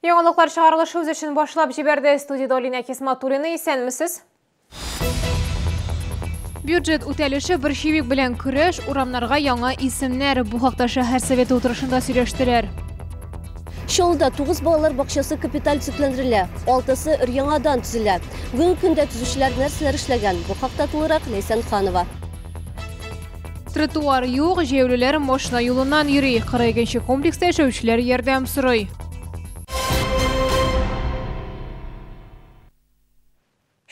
Яңалыклар чыгарылышы үз эшен башлап җибәрде. Студияда Алина Хисматуллина, исәнмесез. Бюджет үтәлеше, борщевик белән көрәш, урамнарга яңа исемнәр. Бу хакта шәһәр советы утырышында сөйләштеләр. Чаллыда 9 балалар бакчасы капиталь төзекләндерелә, алтысы өр-яңадан төзелә. Бүгенге көндә төзүчеләр нәрсәләр эшләгән? Бу хакта тулырак Ләйсән Ханова. Тротуар юк, җәяүлеләр машина юлыннан йөри. 42 комплекста яшәүчеләр ярдәм сорый.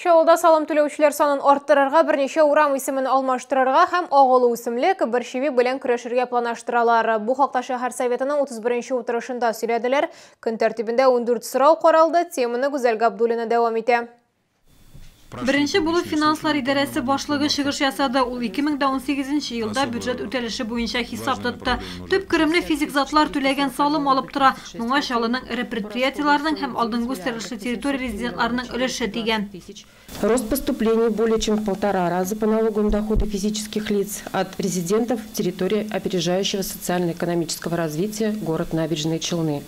Чаллыда салым түләүчеләр санын арттырырга, берничә урам исемен алмаштырырга һәм агулы үсемлек, борщевик белән көрәшергә планлаштыралар. Бу хакта шәһәр советының 31 утырышында сөйләделәр. Көн тәртибендә 14 сорау каралды. Теманы Гүзәл Габдуллина дәвам итә. Беренче булып финанслар идарәсе башлыгы чыгыш ясады. Ул 2018 елда бюджет үтәлеше буенча хисап тотты. Төп керемне физик затлар түләгән салым алып тора. Моңа Чаллының эре предприятиеләренең һәм алдынгы үстерешле территория резидентларының өлеше тигән. Рост поступлений более чем в 1,5 раза по налогу на доходы физических лиц от резидентов территории опережающего социально-экономического развития город Набережные Челны.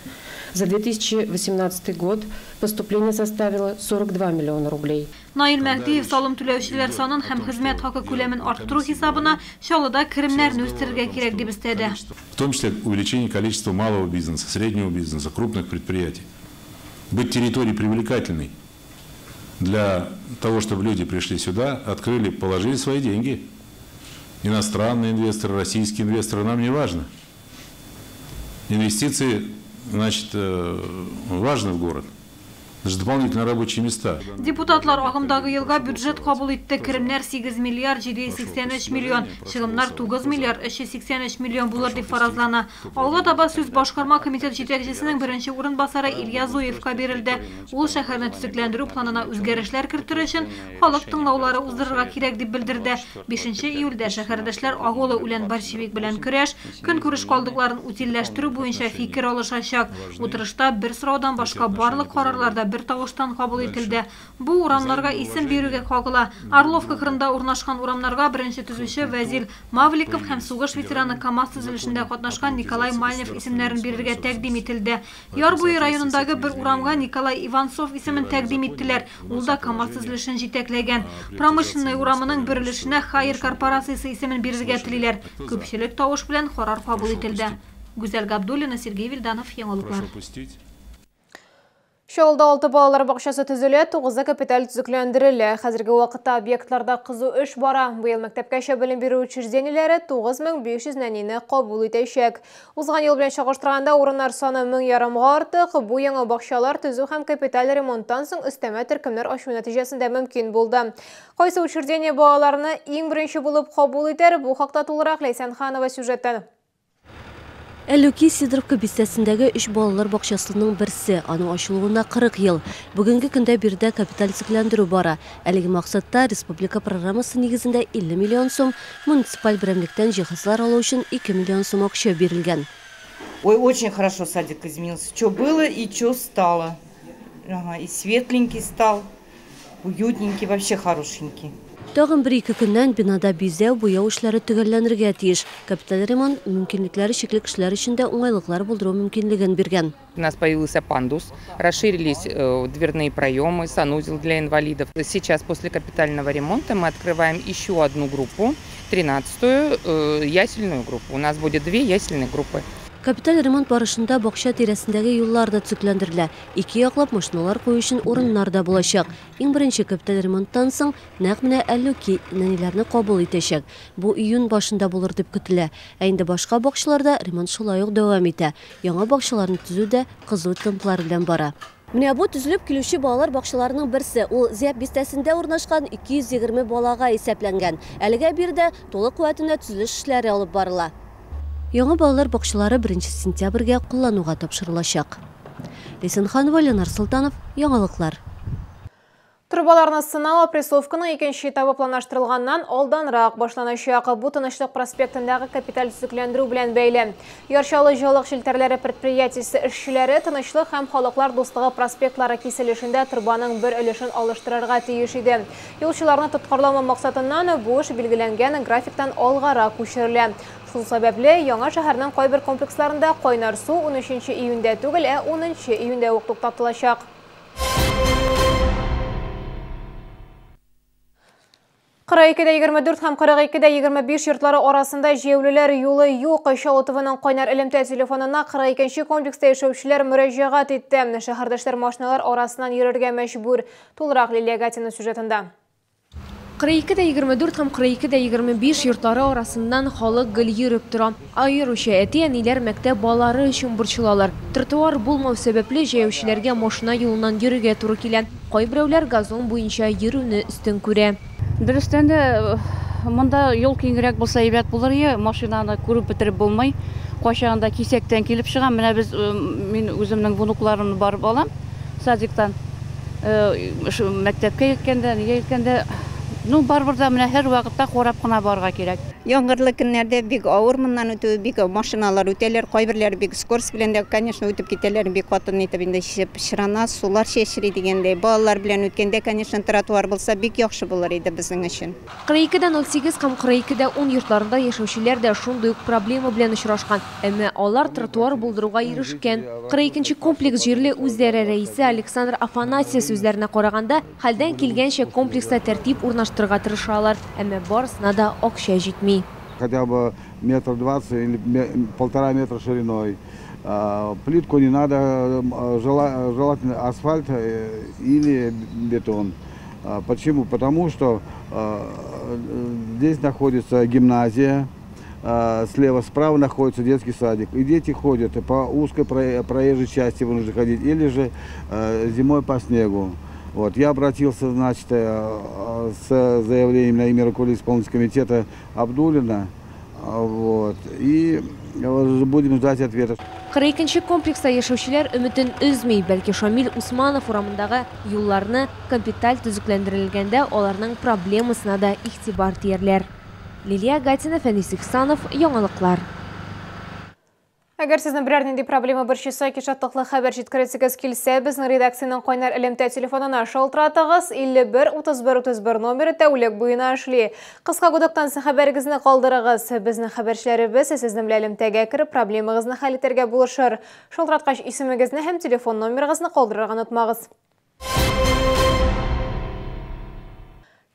За 2018 год поступление составило 42 миллиона рублей. Наил Мәһдиев салым түләүчеләр санын һәм хезмәт хакы күләмен арттыру хисабына Чаллыда керемнәрне үстерергә кирәк дип өстәде. В том числе увеличение количества малого бизнеса, среднего бизнеса, крупных предприятий. Быть территорией привлекательной для того, чтобы люди пришли сюда, открыли, положили свои деньги. Иностранные инвесторы, российские инвесторы, нам не важно. Инвестиции, значит, важны в город. Это же дополнительные рабочие места. Депутатлар агымдагы елга бюджет кабул итте. Керемнәр 8 миллиард 783 миллион, чыгымнар 9 миллиард 383 миллион булыр дип фаразлана. Алга таба сүз башкарма комитет җитәкчесенең беренче урынбасары Илья Зуевка бирелде. Ул шәһәрне төзекләндерү планына үзгәрешләр кертер өчен халык тыңлаулары уздырырга кирәк дип белдерде. 5 июльдә шәһәрдәшләр агулы үлән, борщевик белән көрәш, көнкүреш калдыкларын утильләштерү буенча фикер алышачак. Утырышта бер сораудан башка барлык карарлар да бер тавыштан кабул ителде. Бу урамнарга исем бирүгә кагыла. Орловка кырында урнашкан урамнарга беренче төзүче Вәзил Мавликов һәм сугыш ветераны, КАМАЗ төзелешендә катнашкан Николай Мальнев исемнәрен бирергә тәкъдим ителде. Яр буе районындагы бер урамга Николай Иванцов исемен тәкъдим иттеләр. Ул да КАМАЗ төзелешен җитәкләгән. Промышленный урамының бер өлешенә Хайер корпорациясе исемен бирергә телиләр. Күпчелек тавыш белән карар кабул ителде. Гүзәл Габдуллина, Сергей Вильданов, Яңалыклар. Чаллыда 6 балалар бакчасы төзелә, 9-ы капиталь төзекләндерелә. Хәзерге вакытта объектларда кызу эш бара. Быел мәктәпкәчә белем бирү учреждениеләре 9500 нәнине кабул итәчәк. Узган ел белән чагыштырганда урыннар саны 1500-га артык. Бу яңа бакчалар төзү һәм капиталь ремонттан соң өстәмә төркемнәр ачу нәтиҗәсендә мөмкин булды. Кайсы учреждение балаларны иң беренче булып кабул итәр? Бу хакта тулырак Ләйсән Ханова сюжеттан. Әллүки Сидоровка бистәсендәге 3 балалар бакчасының берсе, аның ачылуына 40 ел. Бүгенге көндә биредә капиталь төзекләндерү бара. Әлеге максатта республика программасы нигезендә 50 миллион сум, муниципаль берәмлектән җиһазлар алу өчен 2 миллион сум акча бирелгән. Ой, очень хорошо садик изменился. Что было и что стало. Ага, и светленький стал, уютненький, вообще хорошенький. Тагын бер-ике көннән бинада бизәү, буяу эшләре төгәлләнергә тиеш. Капиталь ремонт мөмкинлекләре чикле кешеләр өчен дә уңайлыклар булдыру мөмкинлеген биргән. У нас появился пандус, расширились дверные проемы, санузел для инвалидов. Сейчас после капитального ремонта мы открываем еще одну группу, 13-ю ясельную группу. У нас будет 2 ясельные группы. Капиталь ремонт барышында бакча тирәсендәге юллар да төзекләндерелә. Ике яклап машиналар кую өчен урыннар да булачак. Иң беренче капиталь ремонттан соң нәкъ менә Әллүки нәниләрне кабул итәчәк. Бу июнь башында булыр дип көтелә. Ә инде башка бакчаларда ремонт шулай ук дәвам итә. Яңа бакчаларны төзү дә кызу темплар белән бара. Менә бу төзелеп килүче балалар бакчаларының берсе. Ул Зәб бистәсендә урнашкан 220 балага исәпләнгән. Әлегә биредә тулы куәтенә төзелеш эшләре алып барыла. Яңа балалар бакчалары 1 сентябрьгә куллануга тапшырылачак. Ләйсән Ханова, Ленар Солтанов, Яңалыклар. Трубаларны сынау опрессовканың икенче этабы планлаштырылганнан алданрак башланачак. Бу Тынычлык проспектындагы капиталь төзекләндерү белән бәйле. Яр Чаллы җылылык челтәрләре предприятиесе эшчеләре Тынычлык һәм Халыклар дуслыгы проспектлары киселешендә трубаның бер өлешен алыштырырга тиеш иде. Юлчыларны тоткарламау максатыннан бу эш билгеләнгән графиктан алгарак күчерелә. Шул сәбәпле, яңа шәһәрнең кайбер комплексларында кайнар су 13 июньдә түгел, ә 10 июньдә үк туктатылачак. 42-24 һәм 42-25 йортлары арасында җәяүлеләр юлы юк. Чаллы ТВның кайнар элемтә телефонына 42 комплекста яшәүчеләр мөрәҗәгать итте. Шәһәрдәшләр машиналар арасыннан йөрергә мәҗбүр. Тулырак Лилия Гатина сюжетында. 42-24 һәм 42-25 йортлары арасыннан халык гел йөреп тора. Аеруча әти-әниләр мәктәп балалары өчен борчылалар. Тротуар булмау сәбәпле җәяүчеләргә машина юлыннан йөрергә туры килә. Кайберәүләр газон буенча йөрүне өстен күрә. Дөрестән дә, монда юл киңрәк булса әйбәт булыр иде, машинаны күреп бетереп булмый. Кайчагында кисәктән килеп чыга. Менә без, мин үземнең внукларымны барып алам садиктан. Мәктәпкә илткәндә, нигә илткәндә, ну, барыбер дә менә һәр вакытта карап кына барырга кирәк. Яңгырлы көннәрдә бик авыр моннан үтү, бик машиналар үтәләр, кайберләре бик скорость белән дә, конечно, үтеп китәләр, бик каты итеп инде пычрана, сулар чәчри дигәндәй. Балалар белән үткәндә, конечно, тротуар булса бик яхшы булыр иде безнең өчен. 42-08 һәм 42-10 йортларында яшәүчеләр дә шундый ук проблема белән очрашкан. Әмма алар тротуар булдыруга ирешкән. 42 комплекс җирле үзидарә рәисе Александр Афанасьев сүзләренә караганда, хәлдән килгәнчә комплекста тәртип урнаштырырга тырышалар, әмма барысына да акча җитми. Хотя бы 1,20 м или 1,5 метра шириной. Плитку не надо, желательно асфальт или бетон. Почему? Потому что здесь находится гимназия, слева, справа находится детский садик. И дети ходят по узкой проезжей части, вынуждены ходить, или же зимой по снегу. Вот, я обратился, значит, с заявлением на имя руководителя исполнительного комитета Абдуллина, вот, и будем ждать ответа. 42 комплекста яшәүчеләр өметен өзми, бәлки Шамил Усманов урамындагы юлларны капиталь төзекләндерелгәндә аларның проблемасына да игътибар тиярләр. Лилия Гатина, Фәнис Ихсанов, Яңалыклар. Әгәр сезнең берәр нинди проблема борчыса, шатлыклы хәбәр җиткерәсегез килсә, безнең редакциянең кайнар элемтә телефонына шалтыратыгыз. 51 31 31 номеры тәүлек буена эшли. Кыска гудоктан соң хәбәрегезне калдырыгыз. Безнең хәбәрчеләребез сезнең белән элемтәгә кереп, проблемагызны хәл итәргә булышыр. Шалтыраткач исемегезне һәм телефон номерыгызны калдырырга онытмагыз.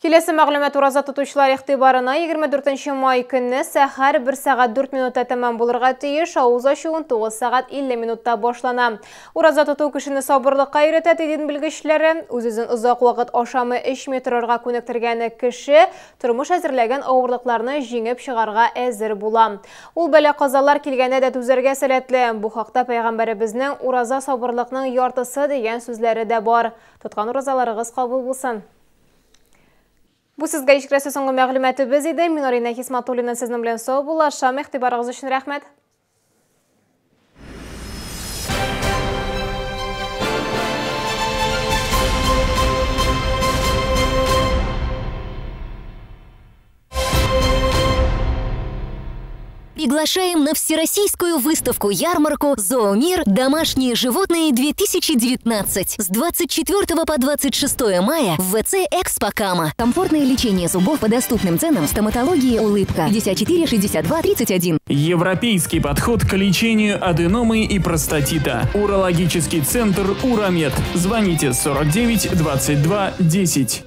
Киләсе мәгълүмат ураза тотучылар игътибарына 24 май көнне сәхәр 1 сәгать 4 минутта тәмам булырга тиеш, авыз ачу 19 сәгать 50 минутта башлана. Ураза тоту кешене сабырлыкка өйрәтә, ди дин белгечләре. Үз-үзен озак вакыт ашамый, эчми торырга күнектергән кеше тормыш әзерләгән авырлыкларны җиңеп чыгарга әзер була. Ул бәла-казалар килгәндә дә түзәргә сәләтле. Бу хакта пәйгамбәребезнең ураза сабырлыкның яртысы дигән сүзләре дә бар. Тоткан уразаларыгыз кабул булсын. Бу сезгә җиткерәсе соңгы мәгълүматыбыз иде. Мин Арина Хисматуллина сезнең белән саубуллашам. Игътибарыгыз өчен рәхмәт. Приглашаем на всероссийскую выставку-ярмарку «Зоомир. Домашние животные-2019» с 24 по 26 мая в ВЦ «Экспокама». Комфортное лечение зубов по доступным ценам в стоматологии «Улыбка» 54 62 31. Европейский подход к лечению аденомы и простатита. Урологический центр «Уромед». Звоните 49 22 10.